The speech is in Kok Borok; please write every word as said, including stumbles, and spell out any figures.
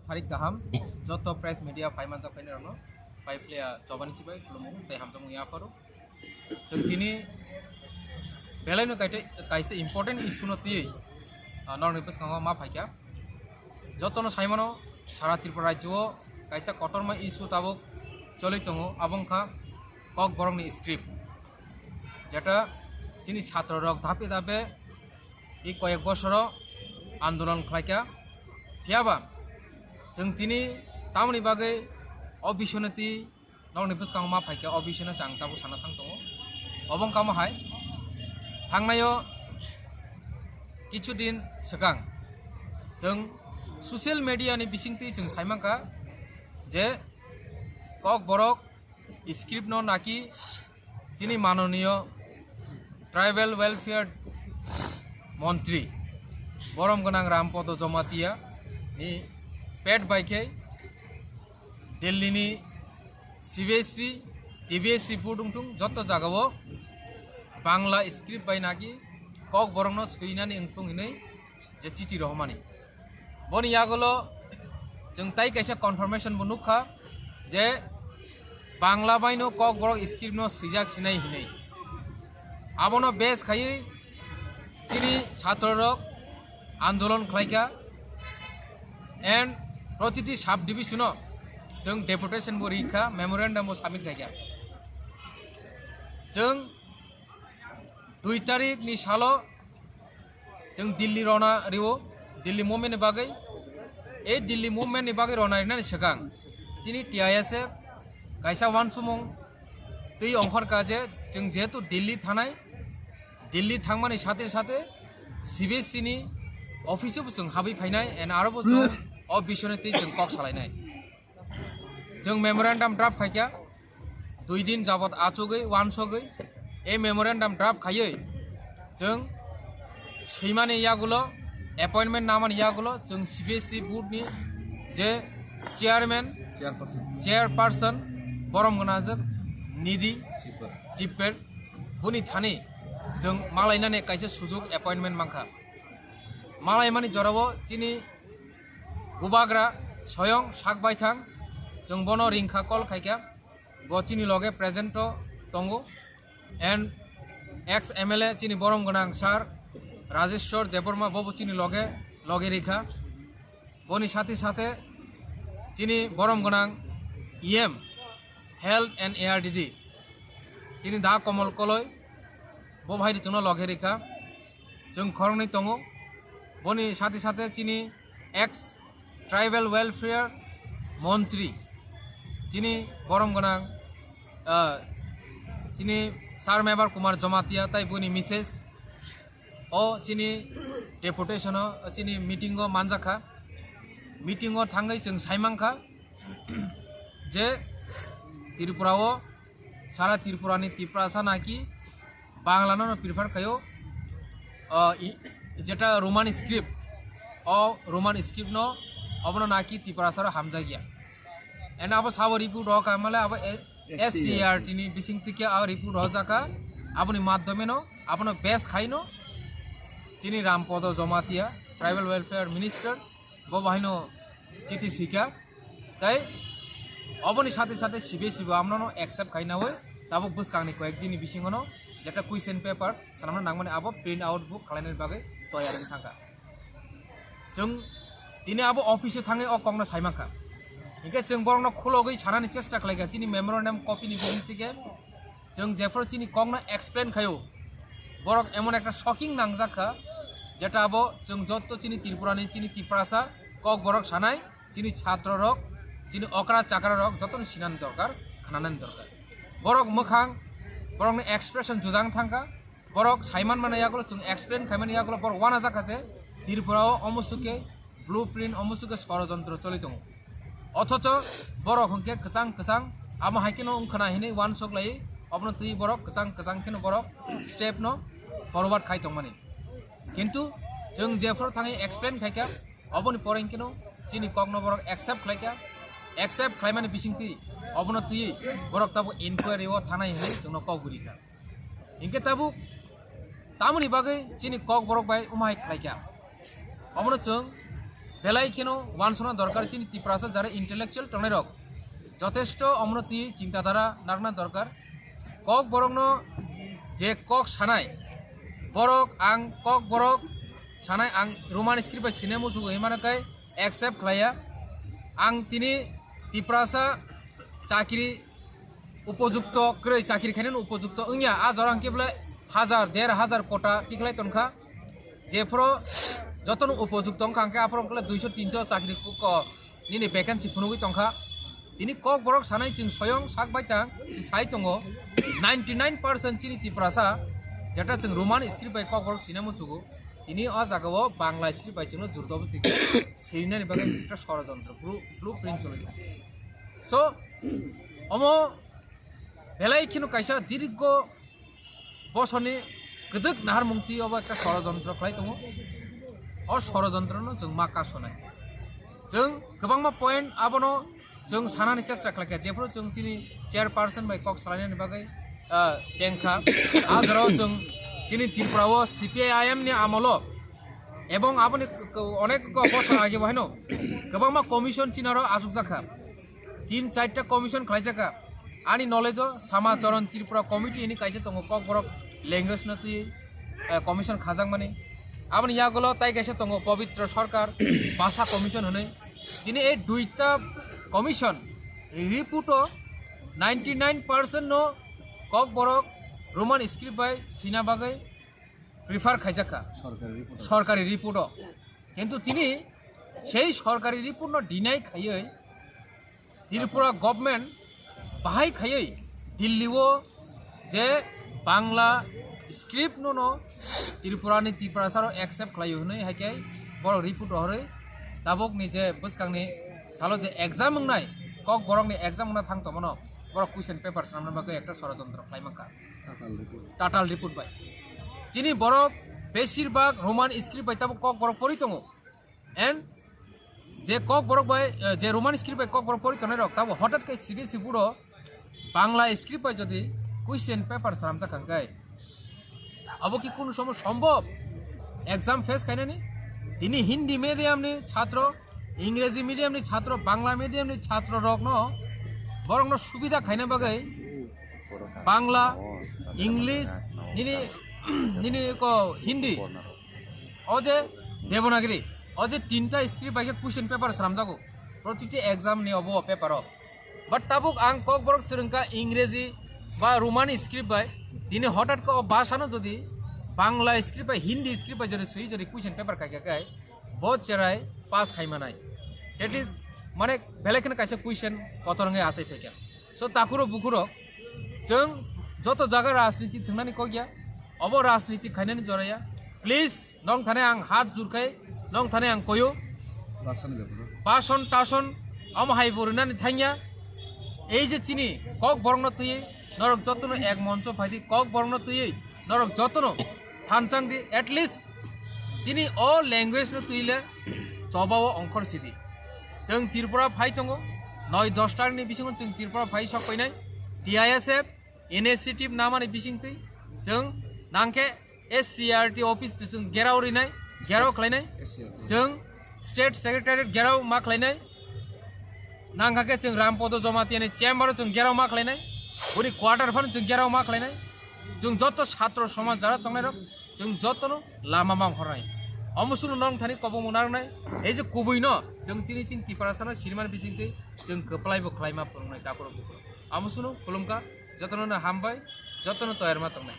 Sarik kaham, joto press media phai manjak phaini rokno, phai phliya chobani chibai khulumung tei hamjakmung yapharo. Chwng tini belaino kaite-, kaisa important issue no twiwi, ah, norokni bwskango ma phaikha. Jotono saimano, sara Tripura rajyo o kaisa kotorma issue tabuk choli tongo, abo wngkha Kokborokni script, jeta chini chhatro rok dape dape i koyek bosoro andolon khlaikha. Phiyaba chwng tini tamoni bagwi o bisonoti nokni bwskango ma phaikha, o bisino se ang tabuk sana thang tongo. Obo wngkha mo hai, thangnaio kichu din swkang chwng social media ni bisingtwi chwng saimankha je Kokborok script no naki chini manoniyo tribal welfare montri borom gwnang Rampodo Jomatia ni pet bai khe Delhi ni C B S E, T B S E board wngthung joto jagao Bangla script bai naki Kokborokno swinani wngthung hinwi je chiti rohormani. Boni yagulo chwng tai kaisa confirmation bo nukha je Bangla baino Kokborok script no swijak sinai hinwi. Abono base khaiwi chini chhatro rok andolon khlaikha and protiti sub division o chwng deputation bo rikha, memorandum bo submit khaikha. Chwng dui tarik ni salo chwng Delhi rona rio, Delhi movement ni bagwi. E Delhi movement ni bagwi rona rinani swkang chini T I S F kaisa wansumung twi ongkhorkha je chwng jehetu Delhi thanai, Delhi thangmani sathe sathe C B S E ni office o bo chwng habwi phainai and aro bo chwng o bisoni twi chwng kok salainai. Chwng memorandum draft khaikha, dui din jabot achugwi, wansogwi, ei memorandum draft khaiwi chwng swimani yagulo, appointment namani yagulo, chwng C B S E board ni je chairman, Chairperson. Chairperson, borom gwnajak Nidhi Chipper. Chipper, boni thani chwng malainani kaisa sujuk appointment mankha. Malaimani jorao chini Bubagra soyong sak baithang, chwng bono ringkha, call khaikha, bo chini loge present o tongo, and ex M L A chini borom gwnang sir Rajeshwar Debbarma bobo chini loge, loge rikha. Boni sathe sathe chini borom gwnang E M Health and A R D D chini Da Komol Koloi bo bhai chwngno loge rikha. Chwng khoroknwi tongo. Boni sathe sathe chini ex tribal welfare montri, chini borom gwnang, ah, chini Sir Mebar Kumar Jomatia tai boni misses o chini deputation o, chini meeting o manjakha. Meeting o thangwi chwng saimankha je Tripura o sara Tripura ni Tiprasa naki Bangla no prefer khaio, o, i-, jeta Roman script, o Roman script no obono naki Tiprasa ro hamjakya. And abo sabo report o kamale abo S C E R T ni bising tike abo report o jaka, aboni madhyome no abono base khaino chini Rampodo Jomatia, Tribal Welfare Minister, bo bahaino chiti sika. Tai oboni sathe sathe sibe sibo amno no accept khaina oi, tabuk bwskangni koyek dini bisingo no jeta question paper sanamna nangmani abo print out bo khalaina bagwi toyar wng thangkha. Chwng tini abo office o thangwi o kokno saimankha. Hinkhe chwng borokno khulogwi sanani chesta khlaikha chini memorandum copy ni bising tike. Chwng jephuru chini kokno explain khaio, borok emon ekta shocking nangjak kha, jeta abo chwng jotto chini Tripura ni chini Tiprasa kokborok sanai, chini chhatro rok, chini okra chakra rok jotoni sinani dorkar, khnanani dorkar. Borok mwkhang, borokni expression judang thangkha, borok saiman mani yagulo chwng explain khaimani yagulo borok uanajak kha je Tripura o omo suke blueprint omo suke sorojontro choli tongo. Othocho borok hwnkhe kwchang kwchang amo hai kheno wngkhwna hinwi uansuk lai, obono twi borok kwchang kwchang kheno borok step no forward khai tongmani. Kintu chwng jephuru thangwi explain khaikha, oboni pore hinkhe no chini kokno borok accept khlaikha, accept khlaimani bisingtwi obono twi borok tabuk inquiry o thanai hinwi chwngno kok gurikha. Hinkhe tabuk tamoni bagwi chini kokborok bai umahai khlaikha. Omono chwng belai kheno wansona dorkar, chini Tiprasa jara intellectual tongnairok jotesto omono twi chinta dhara narwkna dorkar. Kokborokno je kok sanai, borok ang Kokborok sanai, ang Roman script bai sine muchungo hinmano khe accept khlaiya. Ang tini Tiprasa chakri upojukto kwrwi, chakri khainani upojukto wngya, a jora hwnkhe bole hajar, der hajar kota tikhlai tongkha. Jephuru jotono upojukto wngkha hwnkhe aphuru bole duiso tinso chakri ko-, ko-, nini vacancy phunugwi tongkha. Tini Kokborok sanai chwng soyong sak baitang si sai tongo, ninety nine percent chini Tiprasa jeta chwng Roman script bai Kokborok sina muchugo, tini o jagao Bangla script bai chwngno jurdobo si sirinani bagwi ekta sorojontro, blu-, blueprint choli tongo. So, omo belai kheno kaisa dirgo bosoni kwdwk naharmung twi obo ekta sorojontro khlai tongo. O sorojontrono chwng ma kasonai. Chwng kwbangma point abono chwng sanani chesta khlaikha, jephuru chwng chini chairperson bai kok salainani bagwi, ah, chengkha. A jorao chwng chini Tripura o C P I M ni amolo ebong aboni k-, k-, onek bosor age bo haino kwbangma commission chinaro achukjakha. Tin charta commission khlaijakha. Ani knowledge o Sama Charan Tripura Committee hini kaisa tongo, Kokborok language no twi, eh, commission khajakmani. Aboni yagulo tai kaisa tongo Pabitra Sarkar Bhasha Commission hwnwi. Tini ei duita commission report o ninety nine percent no Kokborok Roman script bai sina bagwi prefer khaijakha. Sorkari report o. Sorkari report o. Kintu tini sei sorkari report no deny khaiwi Tripura government bahai khaiwi Delhi o je Bangla script no no Tripura ni Tiprasa rok accept khlai hwnwi hai khe borok report rohorwi tabuk ni je bwskang ni salo je exam wngnai, Kokborok ni exam wngna thang tongmano borok question paper swnamna bagwi ekta sorojontro khlai mankha. Tatal report. Tatal report bai. Chini borok besir bak Roman script bai tabuk Kokborok pori tongo. And je Kokborok bai, eh, je Roman script bai Kokborok pori tongnai rok tabuk hotat khe C B S E board o Bangla script bai jodi question paper swnamjak kha hwnkhe, abo ki kunu somoy sombhob exam face khainani? Tini Hindi medium ni chhatro, Ingreji medium ni chhatro, Bangla medium ni chhatro rokno, borokno subida khaina bagwi Bangla, English, nini, nini ko Hindi, o je Devanagiri, o je tinta script bai khe question paper swnamjago protiti exam ni obo paper o. But tabuk ang Kokborok swrwngkha Ingreji ba Roman script bai, tini hotat khe o bhasha no jodi Bangla script bai, Hindi script bai jodi swi jodi question paper khaikha khe bo cherai pass khai manai. That is, mane, belai kheno kaisa question kotor wngwi achai phaikha. So, takhurok bukhurok, chwng joto jaga rajniti thwngnani kok ya, obo rajniti khainani jora ya. Please, nong thani ang hat jurkhai, nong thani ang koyo. Bhasan beparo. Bhasan tason, omo hai bo rwnani thangya. Ei je chini Kokborokno twiwi, norok jotono ek moncho phaidi, Kokborokno twiwi, norok jotono thanchang di, at least chini o language no twi le choba o ongkhor sidi. Chwng Tripura phai tongo, noi dos tarikni bisingo chwng Tripura phai sok painai. T I S F initiative namani bising twi chwng nangkhe S C R T office twi chwng gerao rinai, gerao khlainai. S C R T. Chwng state secretariat gerao ma khlainai. Nangkha khe chwng Rampodo Jamatia ni chamber o chwng gerao ma khlainai. Boni quarter phano chwng gerao ma khlainai. Chwng joto satro somaj jara tongnai rok, chwng jotono lama ma hornai. Omo sunu nong thani kobong mung narwnai. Ei je kubui no chwng tini chini Tiprasa no siriman bising twi chwng kwplai bo khlai ma phwrwngnai takhurok bukhurok. Omo sunu khulumkha, jotono no hambai, jotono toyar ma tongnai.